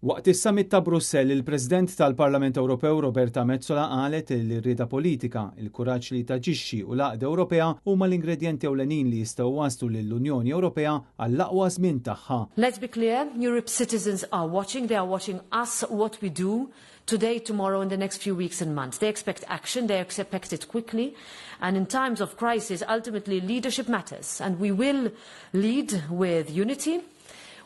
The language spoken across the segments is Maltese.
Waqt is-summit ta' Brussell, il-President tal-Parlament Ewropew Roberta Metsola qalet li r-rieda politika, il-kuraġġ li taġixxi u l-għaqda Ewropea huma l-ingredjenti ewlenin li jistgħu jwasslu lill-Unjoni Ewropea għall-aqwa żmien tagħha. Let's be clear, Europe's citizens are watching, they are watching us, what we do today, tomorrow, and the next few weeks and months. They expect action, they expect it quickly, and in times of crisis, ultimately leadership matters, and we will lead with unity,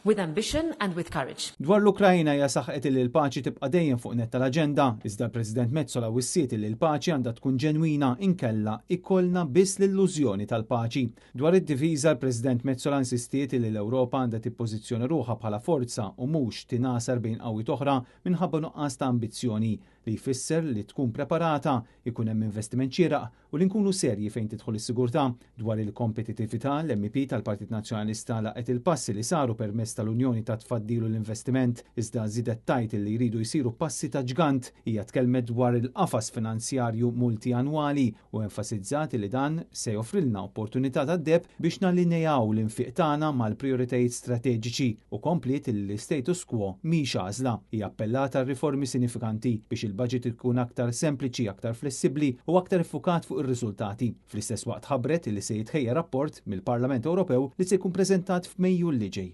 with ambition and with courage. Dwar l-Ukrajna hija saħqet li l-paċi tibqa' dejjem fuq nett tal-aġenda, iżda l-President Metsola wissiet li l-paċi għandha tkun ġenwina, inkella ikollna biss l-illużjoni tal-paċi. Dwar id-difiża, l-President Metsola insistiet li l-Ewropa għandha tippożizzjoni ruħha bħala forza u mhux tingħasar bejn qawwiet oħra minħabba nuqqas ta' ambizzjoni, li jfisser li tkun preparata, ikun hemm investiment xieraq u li nkunu serji fejn tidħol is-sigurtà. Dwar il-kompetittività, l-MEP tal-Partit Nazzjonalista laqgħet il-passi li saru permezz tal-Unjoni ta' Tfaddil u l-Investiment, iżda żidet tgħid li jridu jsiru passi ta' ġgant. Hija tkellmet dwar il-qafas finanzjarju multianwali u enfasizzat li dan se joffrilna opportunità tad-deheb biex nallinejaw l-infiq tagħna mal-prijoritajiet strateġiċi u kompliet li l-status quo mhix għażla. Hija appellat għal riformi sinifikanti biex il-budget ikun aktar sempliċi, aktar flessibbli u aktar iffukat fuq ir-riżultati. Fl-istess waqt ħabbret li se jitħejja rapport mill-Parlament Ewropew li se jkun preżentat f'Mejju li ġej.